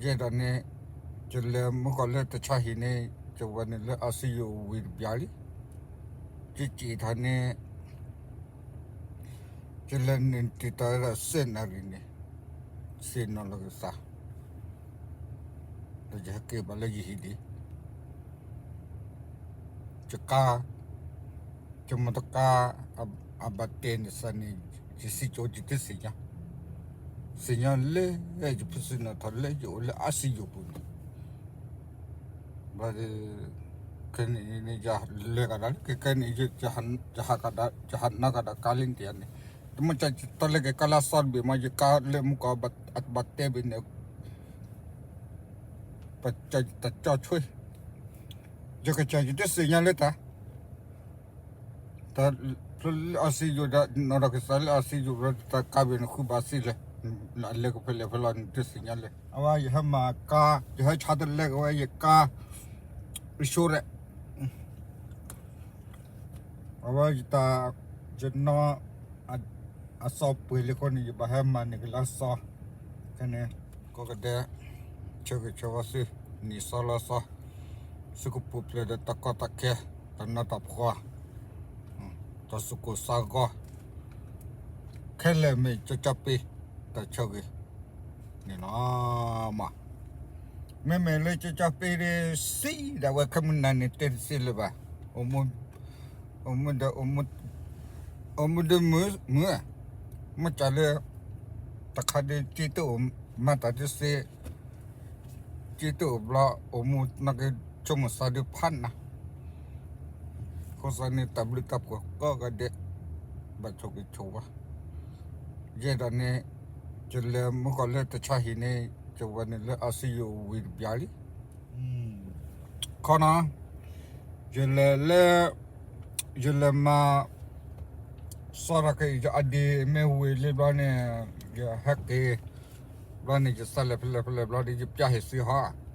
ယဲဒၣ်န့ၣ် ယလဲၤမုၢ်ကီၢ်လၢတၢ်ဆါဟံၣ်န့ၣ် ယဝဲန့ၣ်လၢ ICU ဝံၤတဘျီလံ. ယစံးထီၣ်န့ၣ် ယလဲၤန့ၣ်တံာ်တာ်ဝဲဒၣ် စဲးနၣ်ရံၣ်န့ၣ် စံးနီၣ်လီၤက့ၤသး ဒီးယဟဲက့ၤဘၣ်လၢယဟံၣ်ဒံး ယကါ ယမီတကါ အဘၣ်တဲာ်န့ၣ်စ့ၢ်န့ၣ် ယစံးကၠိယတသ့ၣ်ညါ, သ့ၣ်ညါလၢ ယဖုစံးနီၣ်ထီၣ်လၢယအိၣ်လၢ ICU ပူၤန့ၣ် ဘၣ်ဒီး ခဲန့ၣ် ယလဲၤကဒီးလၢကဲကဲန့ၣ် ယဟးနးကဒီးကါလံတယၤန့ၣ်, တမ့ၢ်ကတလဲၤက့ၤကါလၢအစီတဘ့ၣ်မး ယကါလၢမုၢ်ကီၢ်ဘၣ်တဲာ်ဘ့ၣ်န့ၣ် ပတကၠီဆွဲ ယကစၢ်ယတသ့ၣ်ညါလၢတၢ် တၢ်လၢ ICU ဒီး နီၣ်ထီၣ်က့ၤသးလၢ ICU ဒီးတၢ်ကါဘ့ၣ်န့ၣ် ဃုဘၣ်သံလဲၣ်, လဲၤကဖဲလဲၣ်ဖဲလဲၣ်န့ၣ် တသ့ၣ်ညါလဲၣ်. အဝဲယဟဲမၤကါ ယဟဲဆါတလဲကဝဲယကါ insurance အဝဲယတၢ် ယနီၢ် အစီပှ့ၤလံအဃိန့ၣ် ယဘၣ်ဟဲမၤန့ၢ်က့ၤလၢအစီ ခဲန့ၣ် ကိးကဒဲ ဆၢဂ့ၤဆၢဝါသု နံၣ်စီလါစီ သုကပူၤဖျဲးဒီးတၢ်ကီတၢ်ခဲ တၢ်နးတၢ်ဖှီၣ် တၢ်သူၣ်ကိၢ်သးဂီၤ ခဲလၢာ်မ့ၢ်ကၠီကၠီပ့ တၢ်ဆၢဂ့ၤ န့ၣ်လီၤမး. မ့မ့ၢ်လၢကၠီကၠီပ့ဒ်စံးဒၣ်ဝဲခဲမုၢ်နၤန့ၣ် တဲတသ့လၢၤဘၣ်. အိၣ်မူဒီး အိၣ်မူဒီးမုာ်မုာ် မ့ၢ်ကၢ်လၢ တခါဒ်က့တအိၣ်မၤတၢ်တသ့ က့တအိၣ်ဘျီ အိၣ်မူနီၢ်က့ဆိကမိၣ်သးဒုးဖးနၤ အဃိသတးန့ၣ် တၢ်ဘျုးတၢ်ဖှိၣ်ကိးဂၤဒဲး ဘၣ်ဆိၣ်ဂ့ၤဆိၣ်ဝါ ယဲဒၣ်န့ၣ် ယလဲၤမုၢ်ကီၢ်လၢတၢ်ဆါဟံၣ်န့ၣ် ယဝဲန့ၣ်လၢ ICU ဝံၤတဘျီလံ. ခီနီၤ ယလဲၤလၢ ယလဲၤမၤ စီၤရၤက့ၤ ယအဒ့မ့ၢ်ဝံၤလံဘျီန့ၣ် ယဟဲက့ၤ ဘျီန့ၣ် ယသးလဲၤဖဲလဲၣ်ဖဲလဲၣ်ဘျီဒီး ယပျၢ်ဟ့ၣ်သုဟီ